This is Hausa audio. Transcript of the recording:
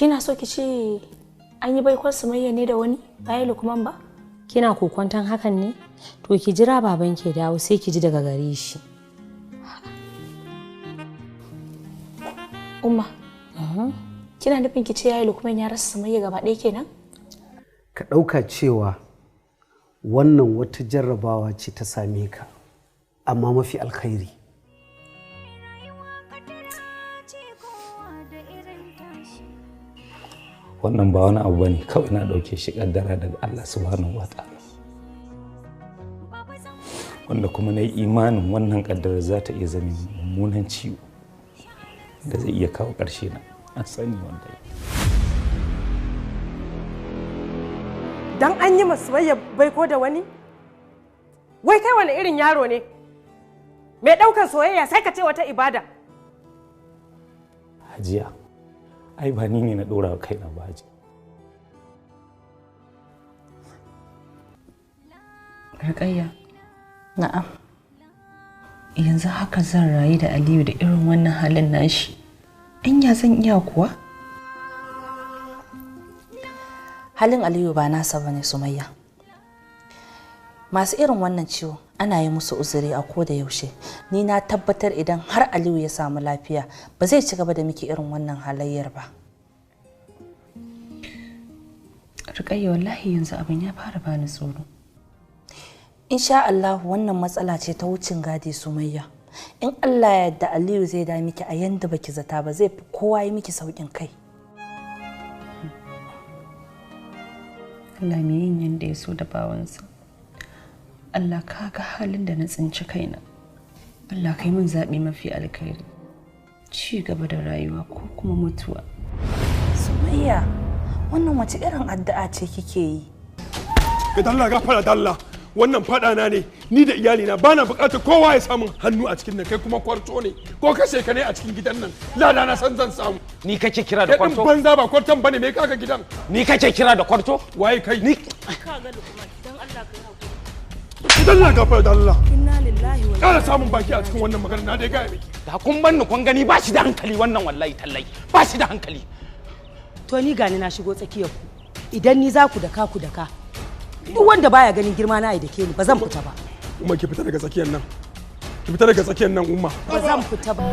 Kina so ki ce an yi baikon Sumayya ne da wani bayan Lukman ba? Kina kokwanton hakan ne? To ki jira baban ke dawo sai ki ji daga gare shi. Umma, kina nufin ki ce yayi Lukman ya rasa Sumayya gaba ɗaya kenan? Ka ɗauka cewa wannan wata jarrabawa ce ta same ka, amma mafi alkhairi. Wannan ba wani abu bane, kawai na ɗauke shi ƙaddara daga Allah subhanahu wa ta'ala. Wanda kuma na yi imanin wannan ƙaddarar za ta iya zama mummunan ciwo da zai iya kawo ƙarshe na. An sani wanda ya. Dan an yi Sumayya baiko da wani? Wai kai wani irin yaro ne? Mai ɗaukar soyayya sai ka ce wata ibada. Hajiya, ai ba ni ne na ɗora wa kaina ba Hajiya. Rukayya. Na'am. Yanzu haka zan rayu da Aliyu da irin wannan halin nashi. Anya zan iya kuwa? Halin Aliyu ba nasa bane Sumayya. Masu irin wannan ciwo ana yi musu uzuri a koda yaushe. Ni na tabbatar idan har Aliyu ya samu lafiya ba zai ci gaba da miki irin wannan halayyar ba. Rukayya wallahi yanzu abin ya fara bani tsoro. Insha Allah wannan matsala ce ta wucin gadi Sumayya. In Allah ya yarda Aliyu zai da miki a yanda baki zata ba, zai fi kowa yi miki saukin kai. Allah mai yin yanda ya so da bawansa. Allah ka ga halin da na tsinci kaina. Allah kai min zaɓi mafi alkhairi. Ci gaba da rayuwa ko kuma mutuwa. Sumayya, wannan wace irin addu'a ce kike yi? Ka dalla gafara dalla. Wannan fada na ne, ni da iyalina ba na bukatar kowa ya samu hannu a cikin nan, kai kuma kwarto ne ko kashe ka ne a cikin gidan nan, lada na san zan samu. Ni kake kira da kwarto? Kai banza ba kwarton bane, me kaga gidan? Ni kake kira da kwarto? Waye kai? Ni ka ga Lukman, dan Allah kai hakuri. Idan la gafara da Allah. Inna lillahi wa Kara samun baki a cikin wannan magana na dai ga miki. Da kun banni kun gani ba shi da hankali wannan, wallahi tallahi ba shi da hankali. To ni gani na shigo tsakiyar ku. Idan ni za ku daka ku daka. Duk wanda baya ganin girma na ai da ke ni ba zan fita ba. Umma ki fita daga tsakiyar nan. Ki fita daga tsakiyar nan Umma. Ba zan fita ba.